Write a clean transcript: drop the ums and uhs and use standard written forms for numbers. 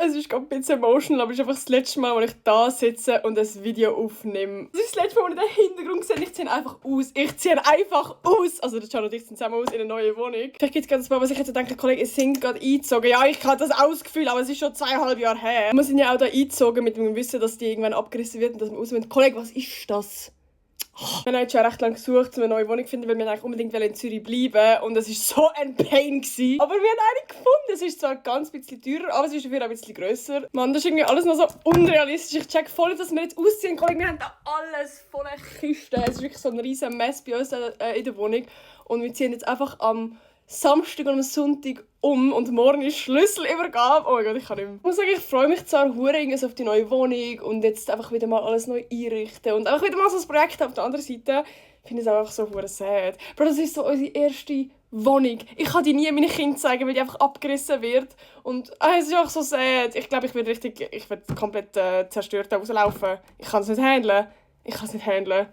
Es ist gerade ein bisschen emotional, aber es ist einfach das letzte Mal, wo ich da sitze und ein Video aufnehme. Das ist das letzte Mal, wo ich den Hintergrund sehe. Ich ziehe einfach aus. Ich ziehe einfach aus. Also, der Can und ich sind zusammen aus in eine neue Wohnung. Vielleicht gibt es gerade ein paar, was ich jetzt denke, Kollege, ihr sind gerade eingezogen. Ja, ich habe das Ausgefühl, aber es ist schon 2,5 Jahre her. Wir sind ja auch da eingezogen mit dem Wissen, dass die irgendwann abgerissen wird und dass wir raus müssen. Kollege, was ist das? Wir haben jetzt schon recht lange gesucht, um eine neue Wohnung zu finden, weil wir eigentlich unbedingt in Zürich bleiben und es war so ein Pain gewesen. Aber wir haben eine gefunden. Es ist zwar ganz bisschen teurer, aber es ist dafür auch ein bisschen grösser. Mann, das ist irgendwie alles noch so unrealistisch. Ich check voll, dass wir jetzt ausziehen. Kollegen, wir haben da alles voller Kisten. Es ist wirklich so ein riesen Mess bei uns in der Wohnung. Und wir ziehen jetzt einfach am Samstag und am Sonntag und morgen ist Schlüsselübergabe. Oh mein Gott, ich kann nicht mehr. Ich muss sagen, ich freue mich zwar hure auf die neue Wohnung und jetzt einfach wieder mal alles neu einrichten und einfach wieder mal so ein Projekt auf der anderen Seite. Ich finde es auch einfach so hure sad. Bro, das ist so unsere erste Wohnung. Ich kann die nie meinen Kindern zeigen, weil die einfach abgerissen wird. Und es ist auch so sad. Ich glaube, ich werde komplett zerstört rauslaufen. Ich kann es nicht handeln.